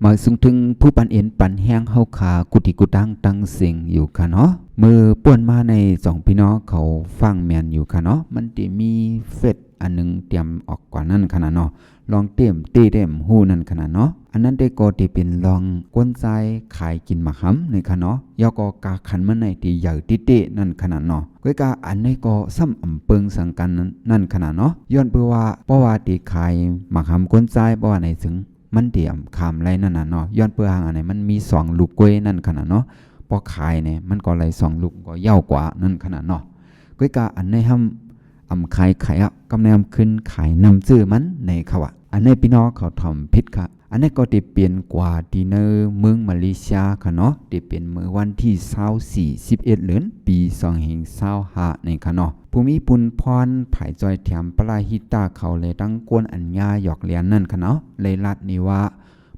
ມາສູງເຖິງຜູ້ປັນເອັນປັນແຮງເຮົາຂ້າ ກູຕິກູຕັງຕັງເສັງຢູ່ຂ້າເນາະ. ມື້ປ່ວນມາໃນສອງພີ່ນ້ອງເຂົາຟັງແມ່ນຢູ່ຂ້າເນາະ, ມັນໄດ້ມີເຟສອັນໜຶ່ງຕຽມອອກກວ່ານັ້ນຂ້ານະເນາະ, ລອງເຕັມເຕເຕັມຮູ້ນັ້ນຂ້ານະເນາະ. ອັນນັ້ນເດ້ກໍໄດ້ເປັນລອງຄົນຊາຍຂາຍກິນໝາກຫຳນີ້ຂ້າເນາະ, ແລ້ວກໍກາຂັນມັນໃນທີ່ໃຫຍ່ຕິເຕນັ້ນຂະໜາດເນາະ. ກ້ອຍກາອັນນີ້ກໍຊ້ຳອຳເປິງສັງກັນນັ້ນຂະໜາດເນາະ, ຍ້ອນເພາະວ່າ ເພາະວ່າທີ່ຂາຍໝາກຫຳຄົນຊາຍ ເພາະວ່າໃນເຊິ່ງ ມັນເຕຍມຂາມໄລນັ້ນນະເນາະ, ຍ້ອນເພື່ອຫາງອັນນີ້ມັນມີສອງລູກກ້ວຍນັ້ນຂະໜາດເນາະ, ພໍຂາຍນີ້ມັນກໍໄລສອງລູກ ກໍເຍົາກວ່ານັ້ນຂະໜາດເນາະ. ກ້ອຍກາອັນໃນຫ້ຳອຳຂາຍຂາຍອະ ກຳໃນຫ້ຳຂຶ້ນຂາຍນຳເຈີມັນໃນຂະຫວະ. ອັນໃນພີ່ນ້ອງເຂົາທຳຜິດຂະ. ອັນໃນກໍໄດ້ເປັນກວ່າທີ່ໃນເມືອງມາເລເຊຍຂະເນາະ, ໄດ້ເປັນມື້ວັນທີຊາວສີ່ ສິບເອັດເດືອນ ປີສອງພັນຊາວຫ້ານີ້ຂະເນາະ. ຜູ້ມີບຸນພອນ ຝ່າຍຈ່ອຍແຖມປະລາຫິຕາເຂົາ ແລະ ທັງກົນອັນຍາຢອກແລນນັ້ນຂະເນາະ, ໄດ້ລັດນີ້ວ່າ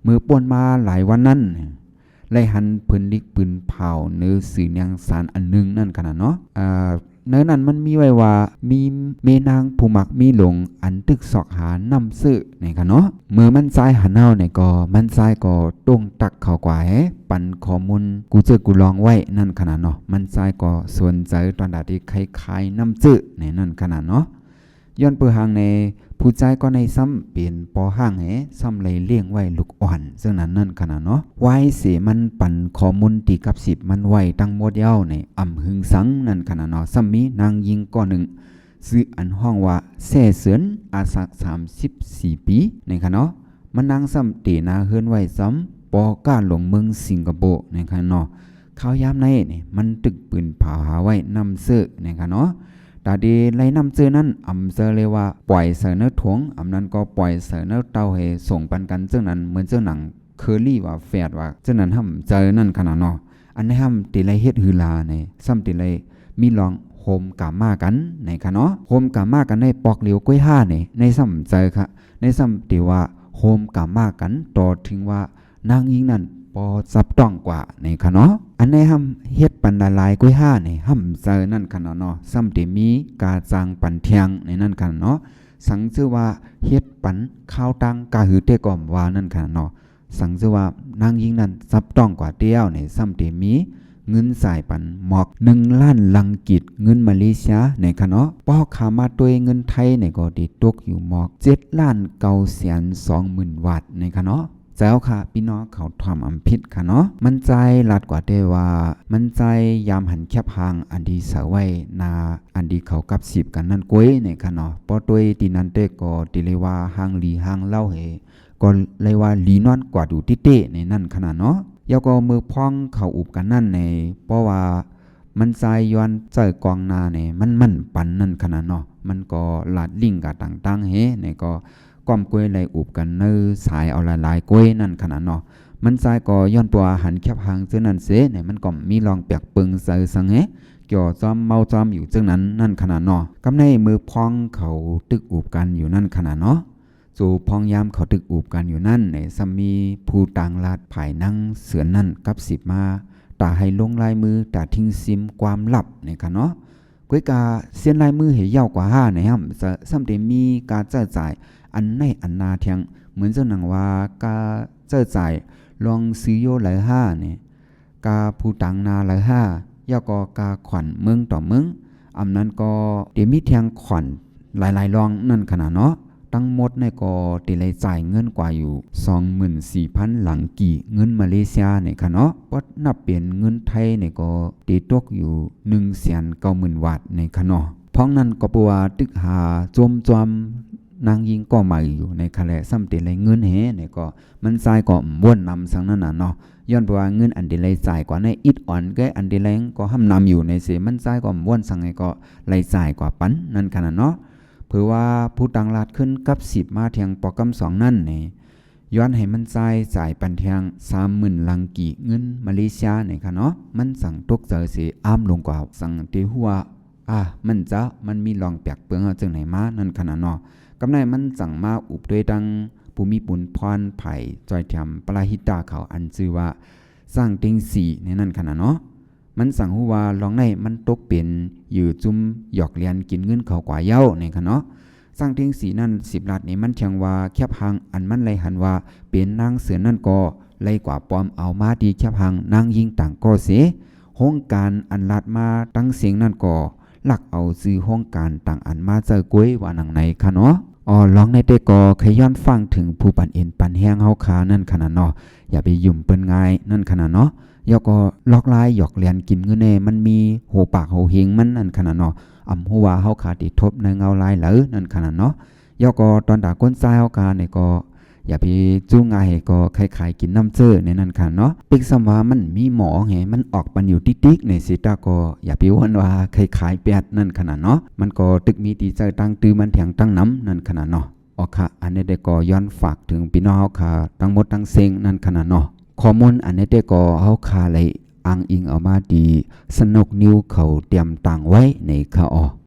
ມື້ປ່ວນມາຫຼາຍວັນນັ້ນ ໄດ້ຫັນເພິ່ນລິກປືນເຜົາເນີສື່ແນງສານອັນໜຶ່ງນັ້ນຂະໜາດເນາະ. ເອີ ເນີນັ້ນມັນມີໄວ້ວ່າ ມີແມ່ນາງຜູ້ມັກມີຫຼົງ ອັນຕຶກຊອກຫານຳເຊີນີ້ຂະເນາະ. ເມື່ອມັນຊາຍຫັນເຮົານີ້ກໍ ມັນຊາຍກໍຕົງຕັກເຂົ້າກວ່າ ໃຫ້ປັນຂໍ້ມູນກູເຈີກູລອງໄວ້ນັ້ນຂະໜາດເນາະ. ມັນຊາຍກໍສົນໃຈຕອນດາທີ່ໄຄຂາຍນຳເຈີໃນນັ້ນຂະໜາດເນາະ. ຍ້ອນເປີຫາງໃນ ຜູ້ຊາຍກໍໃນຊ້ຳເປັນພໍ່ຫ້າງແຮ ຊ້ຳໄດ້ລ້ຽງໄວ້ລູກອ່ອນເຊິ່ງນັ້ນນັ້ນຂະໜາດເນາະ. ວາຍເສມັນປັນຂໍ້ມູນທີ່ກັບສິບມັນໄວ້ທັງໝົດແລ້ວໃນອຳຫຶງສັງນັ້ນຂະໜາດເນາະ. ຊ້ຳມີນາງຍິງກໍໜຶ່ງ ຊື່ອັນຮ້ອງວ່າແຊເສີນ ອາຍຸສາມສິບສີ່ປີນີ້ຂະເນາະ. ມັນນາງຊ້ຳເຕນາເຮືອນໄວ້ຊ້ຳ ບໍ່ກ້າລົງເມືອງສິງກະໂປນີ້ຂະເນາະ. ຂ່າວຍາມໃນນີ້ ມັນຕຶກປືນເຜົາຫາໄວ້ນຳເຊີນີ້ຂະເນາະ. ຕາເດໄລ່ນຳເຊີນັ້ນ ອຳເຊີເລີຍວ່າປ່ອຍໃສ່ໃນຖົງ ອຳນັ້ນກໍປ່ອຍໃສ່ໃນເຕົາໃຫ້ສົ່ງປັນກັນເຊິ່ງນັ້ນ ເໝືອນເຊິ່ງໜັງເຄີລີວ່າແຟດວ່າເຊິ່ງນັ້ນ ຫ້ຳເຈີນັ້ນຂະໜາດເນາະ. ອັນໃນຫ້ຳເຕໄລເຮັດຮືລາໃນ ຊ້ຳເຕໄລມີລອງໂຮມກາມາກັນໃນຂະເນາະ. ໂຮມກາມາກັນໃນປອກຫຼຽວກ້ວຍຫ້າໃນ ໃນຊ້ຳເຈີຂະ ໃນຊ້ຳເຕວ່າໂຮມກາມາກັນ ຕໍ່ເຖິງວ່ານາງຍິງນັ້ນບໍ່ຈັບຕ້ອງກວ່າໃນຂະເນາະ. ອັນໃນຫ້ຳເຮັດປັນຫຼາຍໆກ້ວຍຫ້າໃນ ຫ້ຳເຈີນັ້ນຂະເນາະ ຊ້ຳເຕມີກາຈ້າງປັນແທ່ງໃນນັ້ນຂະເນາະ. ສັງຊື່ວ່າເຮັດປັນຄາວຕ່າງກາຫືເຕກໍວ່ານັ້ນຂະເນາະ. ສັງຊື່ວ່ານາງຍິງນັ້ນຈັບຕ້ອງກວ່າແລ້ວໃນ ຊ້ຳເຕມີເງິນຈ່າຍປັນໝອກໜຶ່ງລ້ານລັງກີບເງິນມາເລເຊຍໃນຂະເນາະ. ພໍເຂົ້າມາດ້ວຍເງິນໄທໃນກໍໄດ້ຕົກຢູ່ໝອກເຈັດລ້ານເກົ້າແສນສອງໝື່ນບາດໃນຂະເນາະ. ເຈົ້າຂະ ພີ່ນ້ອງເຂົາທຳອຳຜິດຂະເນາະ. ມັນຊາຍລັດກວ່າແຕ່ວ່າ ມັນຊາຍຍາມຫັນແຄບຮ່າງອັນທີ່ເຊົາໄວ້ໜ້າ ອັນທີ່ເຂົາກັບສິບກັນນັ້ນກ້ວຍໃນຂະເນາະ. ພໍດ້ວຍທີ່ນັ້ນແຕ່ກໍເຕເລີຍວ່າຮ່າງລີຮ່າງເລົ່າເຮ ກໍເລີຍວ່າລີນອນກວ່າດູຕິເຕໃນນັ້ນຂະໜາດເນາະ. ແລ້ວກໍເມື່ອພວງເຂົາອຸບກັນນັ້ນໃນ ເພາະວ່າມັນຊາຍຍ້ອນໃຈກອງໜ້າໃນ ມັນໝັ້ນປັນນັ້ນຂະໜາດເນາະ. ມັນກໍລາດລິງກະຕ່າງໆເຮໃນ ກໍກ້ອມກ້ວຍໄລ່ອຸບກັນໃນສາຍເອົາຫຼາຍໆກ້ວຍນັ້ນຂະໜາດເນາະ. ມັນຊາຍກໍຍ້ອນຕົວຫັນແຄບຮ່າງເຊັ່ນນັ້ນເສໃນ ມັນກໍມີລອງແປກເປິງໃຈສັງເຮ ກ່ຽວຈ້ອມເມົາຈ້ອມຢູ່ເຊັ່ນນັ້ນນັ້ນຂະໜາດເນາະ. ກຳໃນເມື່ອພວງເຂົາຕຶກອຸບກັນຢູ່ນັ້ນຂະໜາດເນາະ. ໂຈພອງຍາມເຂົາຕຶກອຸບກັນຢູ່ນັ້ນໃນ ຊ້ຳມີຜູ້ຕ່າງລາດຝ່າຍນາງເສີນນັ້ນກັບສິບມາ ຕາໃຫ້ລົງລາຍມື ຕາຖິ້ມຊິມຄວາມລັບໃນຂະເນາະ. ກ້ວຍກາເຊັນລາຍມືໃຫ້ຍາວກວ່າຫ້າໃນ ຊ້ຳ ຊ້ຳເຕມີກາໃຊ້ຈ່າຍອັນໃນອັນນາແທ່ງ ເໝືອນເຊິ່ງໜັງວ່າກາໃຊ້ຈ່າຍລອງຊື້ໂຍໄລຫ້າໃນ ກາຜູ້ຕ່າງໜ້າລາຍຫ້າ ແລ້ວກໍກາຂວັນເມືອງຕໍ່ເມືອງ ອຳນັ້ນກໍເຕມີແທ່ງຂວັນຫຼາຍໆລອງນັ້ນຂະໜາດເນາະ. ທັງໝົດໃນກໍເຕໄດ້ຈ່າຍເງິນກວ່າຢູ່ສອງໝື່ນສີ່ພັນຫຼັງກີບເງິນມາເລເຊຍໃນຂະເນາະ. ພໍນັບເປັນເງິນໄທໃນກໍເຕຕົກຢູ່ໜຶ່ງແສນເກົ້າໝື່ນບາດໃນຂະເນາະ. ພອງນັ້ນກໍເພາະວ່າຕຶກຫາໂຈມຈອມນາງຍິງກໍໃໝ່ຢູ່ໃນຂະແລະ ຊ້ຳເຕໄດ້ເງິນເຮໃນກໍ ມັນຊາຍກໍບໍ່ນຳສັງນັ້ນນະເນາະ. ຍ້ອນເພາະວ່າເງິນອັນເດໄລຈ່າຍກວ່າໃນອິດອອນແກ່ອັນເດແລງກໍຫ້ຳນຳຢູ່ໃນເສ ມັນຊາຍກໍບໍ່ສັງໃຫ້ກໍໄລຈ່າຍກວ່າປັນນັ້ນຂະໜາດເນາະ. ເພາະວ່າຜູ້ຕ່າງລາດຂຶ້ນກັບສິບມາແທ່ງປອກກຳສອງນັ້ນໃນ ຍ້ອນໃຫ້ມັນຊາຍຈ່າຍປັນແທ່ງສາມໝື່ນຫຼັງກີບເງິນມາເລເຊຍໃນຂະເນາະ. ມັນສັງຕົກໃຈເສ ອາມລົງກວ່າ ສັງເຕຮູ້ວ່າ ອາ ມັນຈະ ມັນມີລອງແປກເປິງເອົາຈັ່ງໃດມານັ້ນຂະນະເນາະ. ກຳໃນມັນຈັ່ງມາອຸບດ້ວຍທັງຜູ້ມີບຸນພອນ ໄຜຈ່ອຍແຖມປະລະຫິຕາເຂົາ ອັນຊື່ວ່າ ສ້າງເຕັງສີ ໃນນັ້ນຂະນະເນາະ. ມັນສັງຮູ້ວ່າລອງໃນມັນຕົກເປັນຢູ່ຈຸ້ມຢອກລຽນກິນເງິນເຂົາກວ່າເຍົາໃນຂະເນາະ. ສ້າງເຕັງສີນັ້ນສິບລັດນີ້ ມັນແທງວ່າແຄບຮ່າງອັນມັນໄດ້ຫັນວ່າເປັນນາງເສືອນັ້ນກໍ ໄລ່ກວາດປ້ອມເອົາມາທີ່ແຄມຫ້າງນາງຍິງຕ່າງກໍເສ ໂຮງການອັນລັດມາທັງເສັງນັ້ນກໍລັກເອົາຊື່ໂຮງການຕ່າງອັນມາໃຊ້ກວຍວ່າໜັງໃນຄະເນາະ. ອໍ ລອງໃນແຕ່ກໍໃຫ້ຍ້ອນຟັງເຖິງຜູ້ປັນເອັນປັນແຮງເຮົາຄານັ້ນຄະນະເນາະ ຢ່າໄປຫຍຸ້ມເພິ່ນງ່າຍນັ້ນຄະນະເນາະ. ແລ້ວກໍຫຼອກລາຍຫຍອກແລນກິນເງິນແນ່ ມັນມີໂຫປາກໂຫເຮງມັນນັ້ນຄະນະເນາະ. ອຳຮູ້ວ່າເຮົາຄາຕິດທົບໃນເງົາລາຍເລີນັ້ນຄະນະເນາະ. ແລ້ວກໍຕອນດາຄົນຊາຍເຮົາຄານີ້ກໍຢ່າໄປຈູ້ງ່າຍ ກໍຂາຍໆກິນນ້ຳເຈີໃນນັ້ນຄະເນາະ. ປິກຊ້ຳວ່າມັນມີໝໍແຮ ມັນອອກປັນຢູ່ຕິກໆໃນເສຕາ ກໍຢ່າໄປວ່ນວ່າຂາຍໆແປດນັ້ນຄະນະເນາະ. ມັນກໍຕຶກມີທີ່ໃຊ້ຕັ້ງຕື້ມັນແທງຕັ້ງນຳນັ້ນຄະນະເນາະ. ອໍ ຄະ ອັນນີ້ແຕ່ກໍຍ້ອນຝາກເຖິງພີ່ນ້ອງເຮົາຄາທັງໝົດທັງເສັງນັ້ນຄະນະເນາະ. ຂໍ້ມູນອັນນີ້ແຕ່ກໍເຮົາຄາໄດ້ອ້າງອີງເອົາມາທີ່ສະໜຸກນິວເຂົາຕຽມຕາງໄວ້ໃນຄະເນາະ.